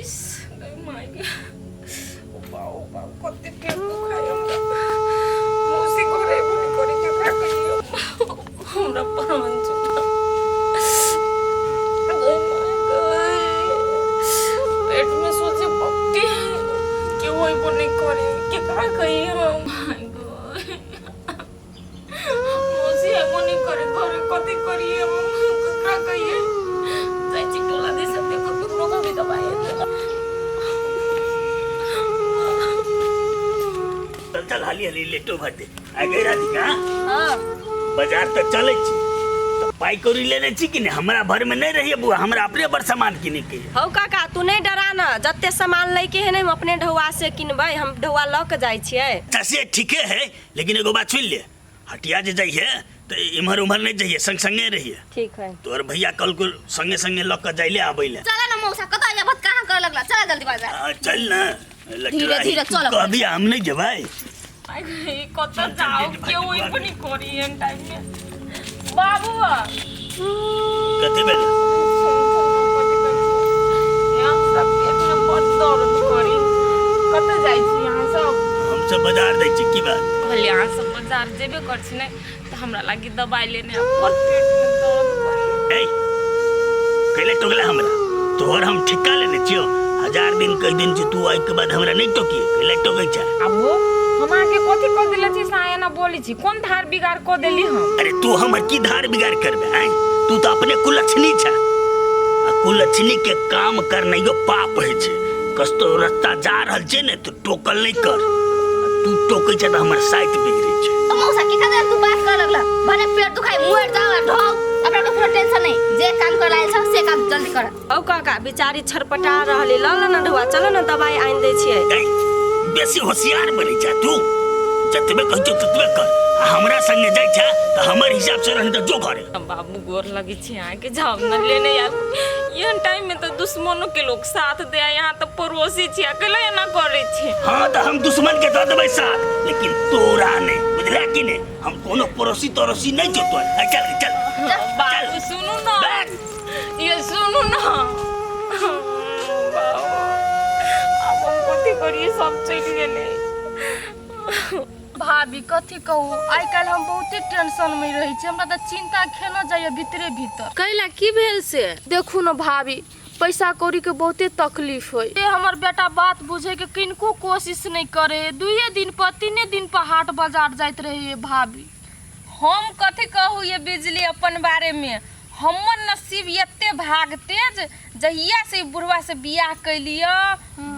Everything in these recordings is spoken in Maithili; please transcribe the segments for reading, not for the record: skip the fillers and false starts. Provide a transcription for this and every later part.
इस गई माय गे। ओ बाऊ बाऊ कते पेट दुखाय हमरा। मौसी घरे बोली करी केकरा कहियो हमरा प्राण छूटल। गई माय गई। पेट में सोचे पट्टी के होइबो नहीं करे केकरा कहियो माय गई। मौसी एबो नहीं करे घरे कथी करिए हम केकरा कहिए जाइ छी टोला दिस देखो केकरो कभी दबाई चल चल हाली हाली लेटो भर दे आ गई राधिका। हाँ। बाजार तक चलै छी तऽ पाइ कौड़ी लेने छी कि नहि? हमरा भर में नहीं रहिए बुआ, हमरा अपने बड़ सामान किने के है। हौ काका, तू नहीं डरा न, जते सामान लै के है ने हम अपने ढौआ से किनबै, हम ढौआ लऽ के जाइ छियै। अच्छा से ठीके है, लेकिन एगो बात सुन ले, हटिया जे जाइए तो इम्हर उम्हर नहीं जाइए, संग संगे रहिए। ठीक है। तोहर भैया कल को संगे संगे लऽ के जाइले आबै ले। चला ना मौसा, कतऽ आबत कहाँ करे लगला, चला जल्दी बाजार। आ, चल ना धीरे धीरे चल। कभी हम नहीं जेबै। आइ गई, कतऽ जाओ केओ ओइबो नहीं करी एहन टाइम में। बाबू कथी भेल? हमरा पेट में बड़ दर्द करी। कतऽ जाइ छी अहाँ सब? हम सब बाजार जाइ छी। की बात? कहलियै अहाँ सब बाजार जेबे कर छी ने तऽ हमरा लागी दबाई लेने आब, बड़ पेट में दर्द करी। ए कैले टोकला हमरा? तोहर हम ठिक्का लेने छियो, हजार दिन कह दिन छी तू, आइ के बाद हमरा नहीं टोकिए, कैले टोकै छै? आबो हम अहाँके कथी कह देले छी से अहाँ एना बोलै छी? कोन धार बिगाड़ कऽ देली हम? अरे तू हमर की धार बिगाड़ करबे? आँय, तू तऽ अपने कुलक्षणी छ, आ कुलक्षणी के काम करनाइयो पाप होइ छै। कस्तो रास्ता जा रहल छै ने तऽ टोकल नहीं कर, आ तू टोकै छै तऽ हमर साइत बिगड़ै छै। ओ मौसा, की खातिर तू बात कर लगला? भने पेट दुखाई मुहर जाओ आ ढोउ, अपना के पूरा टेंशन नहीं, जे काम कर आयल छ से काम जल्दी कर। हौ काका, बेचारी छटपटा रहली, लऽ ल न ढौआ, चलो न दवाई आनि दै छियै। ए, बेसी होशियार बनै छै तू, जतबे कहै छियौ ततबे कर, आ हमरा संगे जाइ छै तऽ हमर हिसाब से रहने तऽ जो घरे। बाबू गोर लगे छी अहाँके, जाउ न लेने आबू। एहन टाइम में तऽ दुश्मनो के लोग साथ दे, यहाँ तऽ पड़ोसी छी, अकेला एना करै छी। हाँ तऽ हम दुश्मन के दऽ देबै साथ, लेकिन तोरा नहि, बुझला कि नहि? हम कोनो पड़ोसी तड़ोसी नहि छौ तोर। ए, चल चल। बाबू सुनू न। बैठ। ये सुनू न बाबू, आब हम कथी करिए, सब चलि गेलै। भाभी कथी कहू, आइ काल्हि हम बहुते टेंशन में रहै छी, हमरा तऽ चिंता खेना जाइए भीतरे भीतर। कैला की भेल से? देखू न भाभी, पैसा कौड़ी के बहुते तकलीफ होय। ए हमर बेटा बात बुझे के किनको कोशिश नहीं करे, दुइये दिन पर तीने दिन पर हाट बाजार जाइत रहे भाभी। हम कथी कहू ये बिजली अपन बारे में, हमर नसीब एते भाग तेज, जहिया से ई बुढ़वा से बियाह कैलिय,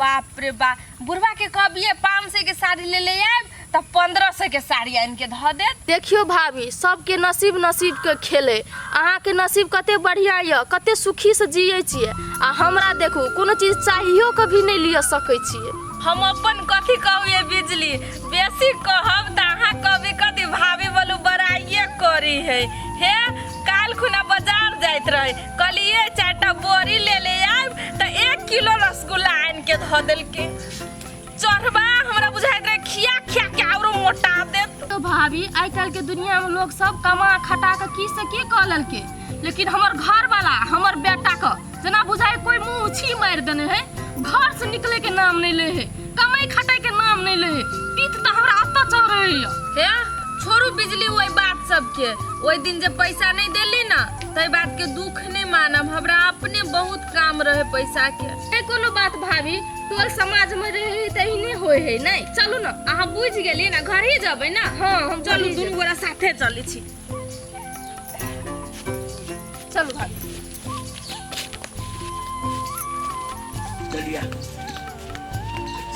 बाप रे बाप, बुढ़वा के कहबिए 500 के साड़ी ले ले आयब तऽ 1500 के साड़ी आनि के धऽ देत। देखियो भाभी, सबके नसीब नसीब के खेले, अहाँके नसीब कते बढ़िया यऽ, कते सुखी से जियै छियै, आ हमरा देखू कोनो चीज चाहियो के भी नहि लिअ सकै छियै। हम अपन कथी कहू ये बिजली, बेसी कहब तऽ अहाँ कहबी कथी भाभी बोलू बड़ाइए करी है। हे काल्हि खुना बाजार जाइत रहे, कहलिए 4टा बोरी ले ले आयब तऽ 1 किलो रसगुल्ला आनि के धऽ देलकै। चढ़बा हमरा बुझाइत रहे खिया खिया के औरो मोटा देत। तो भाभी आइ काल्हि के दुनिया में लोग सब कमा खटा के की से की कऽ लेलकै, लेकिन हमर घर वाला हमर बेटा के जेना बुझाइ कोई मुँह छी मारि देने है, घर से निकले के नाम नहीं ले है, कमाई खटाई के नाम नहीं ले है, पीठ तऽ हमरा अतऽ चढ़ रहैया। हे छोड़ू बिजली ओहि बात सबके, ओहि दिन जे पैसा नहीं देली ना तै बात के दुख नहीं मानब, हमरा अपने बहुत काम रहे पैसा के। नहीं कोनो बात भाभी, टोल समाज में रहे तऽ एहने होय है नहीं। चलू ना, अहाँ बुझि गेलियै ना, घर ही जेबै ना? हाँ, हम चलू घर ही दुनू जेबै। गोरा साथे चलै छी। चलू भाभी। चलिया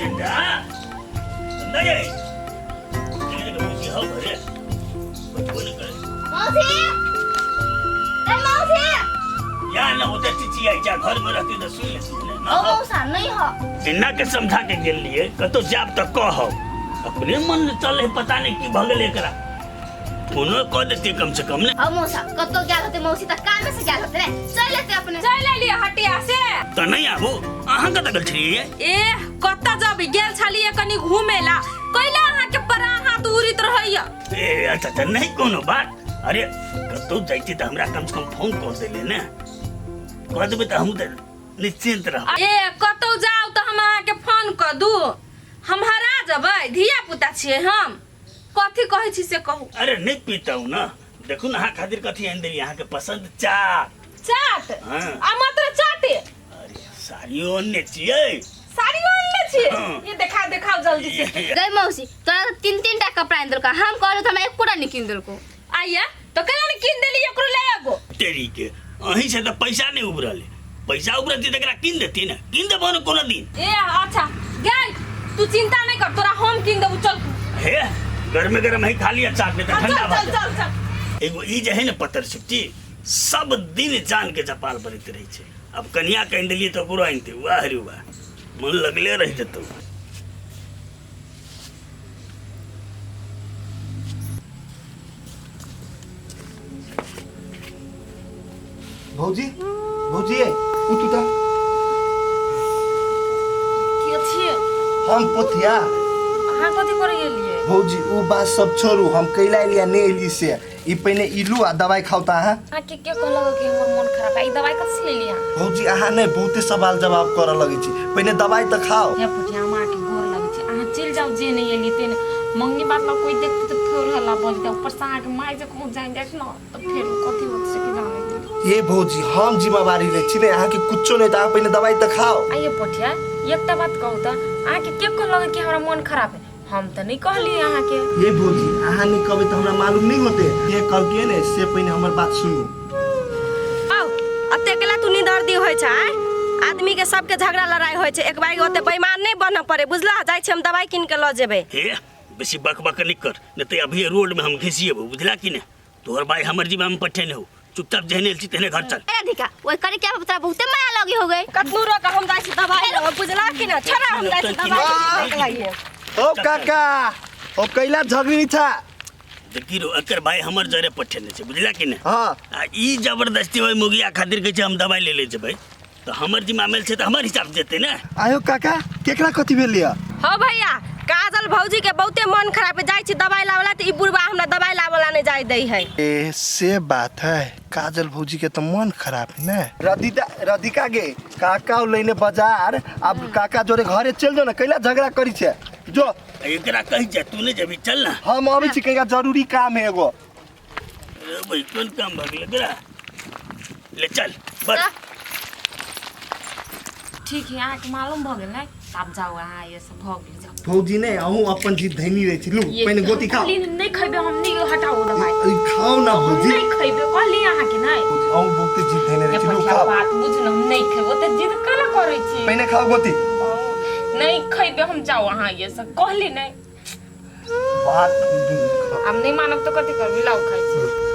चंदा, चंदा ये चलिए तो मौसी हो घरे बोल कर। मौसी, ए मौसी। या ना होते चिची आई जा, घर में रहती तो सुन लेती ने ना। ओ मौसा नहीं हो। एना के समझा के गेल लिए कतो जाब त कहब, अपने मन चले पता नहीं की भगल एकरा, फोनो क देती कम से कम ने। हाँ मौसा, कतो गेल होते मौसी त कामे से गेल होते रे, चल लेते अपने। चल लेलिए हटिया से। त नहीं आबू, अहाँ कत गेल छलिए? ए कत जब गेल छलिए कनी घूमेला, कैला अहाँ के परा हाथ उड़ित रहैया? ए अच्छा अच्छा नहीं कोनो बात, अरे कतौ जाइती त हमरा कम से कम फोन कर देले ने, कह देबे त हम त निश्चिंत रह। ए कतौ जा कऽ दू हम हरा जेबै धिया पुता छियै हम कथी कहै छी से कहू अरे नहीं पीता हूँ ना देखू ना अहाँ खातिर कथी आनि देली अहाँके पसंद चाट चाट हाँ। आ मात्र चाटे अरे साड़ियो अनने छियै साड़ियो अनले छियै हाँ। ये देखा देखाओ जल्दी से गई मौसी तोरा तो तीन तीन टा कपड़ा आनि देलको हम कहलहुँ तऽ हमरा एकोटा नहि कीन देलको आइया तो केना ने कीन देली एकरो ले एगो तेरी के अहीं से तऽ पैसा नहीं उबरल है पैसा उबरती तऽ एकरा कीन देती ने कीन देबो ने कोनो दिन ए अच्छा गई तू चिंता नहीं कर तोरा हम कीन देबू चल हे गरमे गरम है खा लिया चाट नहीं तऽ हाँ, ठंडा चल भऽ चल जायत। चल चल एगो ई जे है ने पत्थर सुट्टी सब दिन जान के जपाल बनैत रहै छै अब कनिया कहि देलियै तऽ ओकरो आनि दे वाह रे वाह मन लगले रहि जेतौ भौजी भौजी ए उठू तऽ के छियै हम पोथिया अहाँ कथी करै गेलियै भौजी उ बात सब छोड़ू हम कैला एलियै नहि एली से ई पहिने ई लू आ दवाई खाउ तऽ अहाँ अहाँके के कहलक कि हमर मोन खराब है ई दवाई कथी से लेली अहाँ भौजी अहाँ नहि बहुते सवाल जवाब करऽ लगै छी पहिने दवाई तऽ खाउ हे पुठिया हम अहाँके गोर लगै छी अहाँ चलि जाउ जे नहि एली ते नहि मंगनी बात ला कोई देखते तऽ फेर हल्ला बजतै ऊपर से अहाँके माय जे कहूँ जानि जायत ने तऽ फेर कथी होत से की जाने ये भौजी हम जिम्मेवारी लै छी ने अहाँके कुछो नहि तऽ अहाँ पहिने दवाई तऽ खाउ आइए पोठिया एकटा बात कहू तऽ अहाँके के कहलक कि हमरा मोन खराब है हम तऽ नहि कहलियै अहाँके ये भौजी अहाँ नहि कहबै तऽ हमरा मालूम नहि होते जे कहलकै ने से पहिने हमर बात सुनू आउ एते केला तू निदर्दी होइ छै आँय? आदमी के सबके झगड़ा लड़ाई होइ छै एक बार ओते बेईमान नहि बनऽ पड़े बुझला जाइ छै हम दवाई कीन के लऽ जेबै हे बेसी बक बक नहीं कर नहीं तो अभी रोड में हम घिसिएबो बुझला कि नहीं तोहर भाई हमर जीवा में पठेने हो चुपचाप जेहने एल छी तेहने घर चल ए राधिका ओइ करे क्या तोरा बहुते माया लगी हो गई कतनो रोक हम जाइ छी दवाई लेबै बुझला कि ना छोड़ा हम जाइ छी दवाई लेबै ओ काका ओ कैला झगड़ी छा देखी रो एकर भाई हमर जरे पठेने छै बुझला कि नहीं हाँ आ ई जबरदस्ती ओहि मुगिया खातिर कहै छै हम दवाई ले ले जेबै तऽ हमर जिम्मा मेल छै तऽ हमर हिसाब जेतै ने आयो काका केकरा कथी भेल यऽ हो भैया काजल भौजी के बहुते मन खराब है जाइ छी दवाई लावला तऽ ई बुढ़बा हमरा दवाई लावला नहीं जाय दै है ए से बात है काजल भौजी के तो मन खराब है ने राधिका राधिका गे काका लेने बाजार अब काका जोरे घरे चल जो ना कैला झगड़ा करी छे जो एकरा कहि जा तू नहीं जेबी चल ना हम अबै छी कहिया जरूरी काम है एगो अरे भाई कोन काम भऽ गेल एकरा ले चल बस ठीक है अहाँके मालूम भऽ गेल ने तऽ आब जाउ अहाँ ये सब भऽ गेल जाउ भौजी ने अहूँ अपन जिद धैनी रहै छी लू ये पहिने गोटी खाओ कहली नहि खैबे हम नहि हटाउ दवाई ई खाओ ना हम भौजी नहि खैबे कहली अहाँके नहि भौजी, अहूँ बहुते जिद धैने रहै ये छी लू पठिया खाओ बात बुझ न हम नहि खैबे ओते जिद केना करै छी पहिने खाओ गोटी नहि खैबे हम जाउ अहाँ ये सब कहली नहि बात आब नहि मानब तऽ कथी करबै लाउ खाइ छी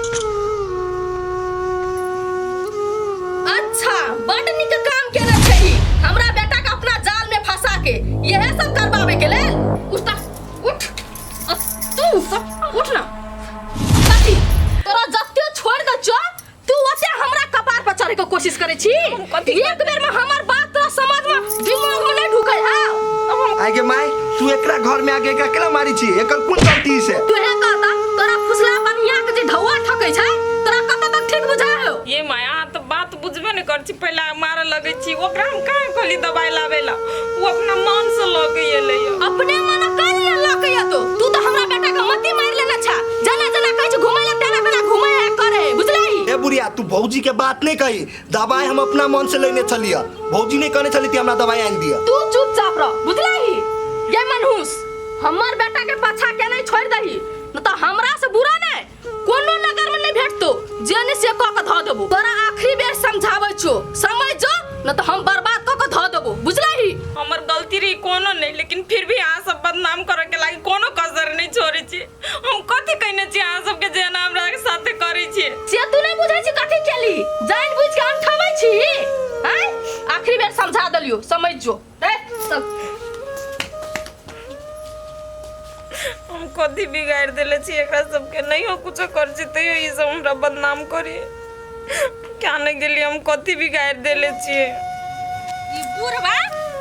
अच्छा बड नीक काम केने छै ई। हमरा बेटा के अपना जाल में फंसा के यह सब करवावे के लेल उठ त उठ अ, तू सब उठ ना कथी तोरा जते छोड़ दे चो तू ओते हमरा कपार पर चढ़े के कोशिश करे छी एक बेर में हमर बात तोरा समझ में दिमाग में नहीं ढुके है आगे माय तू एकरा घर में आके एकरा केना मारी छी एकर कोन गलती से तोहे कहता तोरा फुसला बनिया के जे ढौआ ठकै छै तोरा कतऽ तक ठीक बुझा हो ये माया अहाँ तऽ बात बुझबे नहि करै छी पहिले मारऽ लगै छी ओकरा हम कहाँ कहली दबाइ लाबै ला ओ अपना मन से लऽ के एलै अपने मन कर ले लऽ के तो तू तो हमरा बेटा के मती मार लेने छा जना जना कहै छै घुमै ले तेना तेना घुमै है करे बुझलही ए बुढ़िया तू भौजी के बात नहीं कही दवाई हम अपना मन से लेने छलिए भौजी नहीं कहने छली हमरा दवाई आनि दिया तू चुपचाप रह बुझलही ये मनहूस हमर बेटा के पाछा के नहीं छोड़ दही न तो हमरा से बुरा नहीं कोनो नगर में नहीं भेटतो जे ने से क के धऽ देबो तोरा आखिरी बेर समझाबै छो समझ जो न तो हम बर्बाद क के धऽ देबो बुझलही हमर गलती रही कोनो नहीं लेकिन फिर भी अहाँ सब बदनाम करे के लागी कोनो कसर नहीं छोड़े छी हम कथी कहने छी अहाँ सबके जे एना हमरा साथे करै छी से तू नहीं बुझै छी कथी केली जान बुझ के अनठबै छी हैं आखिरी बेर समझा देलियो समझ जो ए चल हम कथी बिगाड़ि देले छी एकरा सबके नहियो कुछो कर छी तैयो ई सब हमरा बदनाम करी क्या नहीं गेलियै हम कथी बिगाड़ि देले छियै ई बुढ़वा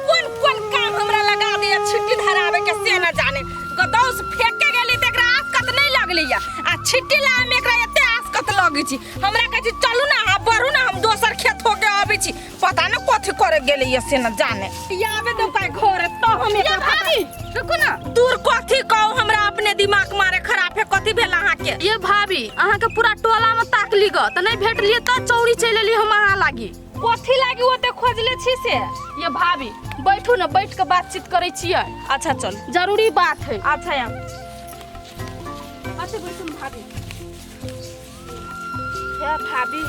कोन कोन काम हमरा लगा दे छिट्टी धरावे के से न जाने गदौस फेंक के गेली त एकरा आसकत नहीं लगली या आ छिट्टी लावे में एकरा एते आसकत लगै छी हमरा कहै छी चलू ना अहाँ बढ़ू ना हम दोसर खेत होके अबै छी पता न कथी करे गेली या से न जाने आबे दो का घर तहन हम ये एकरा भाभी रुकू ना। दूर कथी कहू, हमरा अपने दिमाग मारे खराब है। कथी भेल अहाँके? ये भाभी अहाँके पूरा टोला में ताक ली ग त नहीं भेटलिए त चौरी चलि एली हम अहाँ लागी। कथी लागी ओते खोजले छी से? ये भाभी बैठू ना, बैठ के बातचीत करै छियै। अच्छा चल, जरूरी बात है। अच्छा या अच्छा बैठू ना भाभी। हे भाभी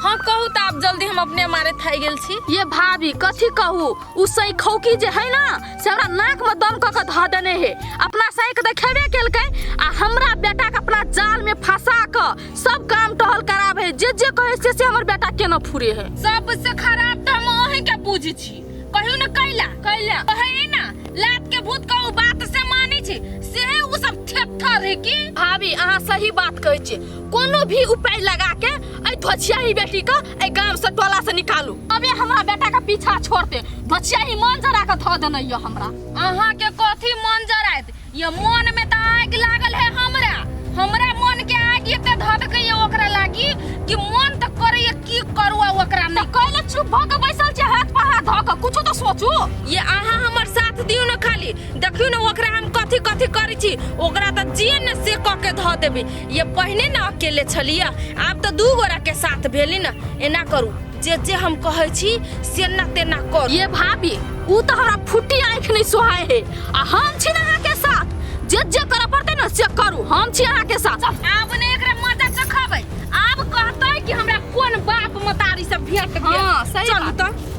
हाँ कहू त आप जल्दी, हम अपने मारे थाई गेल छी। ये भाभी कथी कहू, उ सैखौकी जे है ना से हमरा नाक में दम क के धऽ देने है। अपना सैख देखेबे केलकै आ हमरा बेटा के अपना जाल में फंसा क सब काम टहल कराबे, जे जे कहे से हमर बेटा केना फुरे है। सबसे खराब त हम अहीं के बुझी छी। कहियो न कैला कैला कहे ना लात के भूत कहू बात से मानै छी, सेहे उ सब थेथर है की। भाभी अहाँ सही बात कहै छी, कोनो भी उपाय लगा के एहि धोछियाही बेटी के एहि गाम से टोला से निकालू, अबे हमरा बेटा के पीछा छोड़ते। धोछियाही मन जरा के धऽ देने यऽ हमरा। अहाँ के कथी मन जरायत? ये मन में त आगि लागल है हमरा, हमरा मन के आगि एते धधकै ये ओकरा लागी कि मन त करैये की करू आ ओकरा तऽ नहीं। कैले चुप भऽ के बैसल छी हाथ पर हाथ धऽ के? कुछो तऽ सोचू। ये अहाँ हमर साथ दियौ न, खाली देखियौ न ओकरा हम कथी कथी करै छी। ओकरा त जे न से कऽ के धऽ देबै। ये पहिने न अकेले छलियै, आब त दू गोरा के साथ भेली न। एना करू जे जे हम कहै छी से न तेना करू। ये भाभी उ तऽ हमरा फुटी आँखि नहीं सोहाय है आ हम छी ना अहाँके साथ, जे जे करऽ पड़तै ने से करू, हम छी अहाँके साथ। आब ने एकरा मजा चखबै, आब कहतै कि हमरा कोन बाप मतारी सब भेट गेल। हाँ, सही चलू बात। तऽ।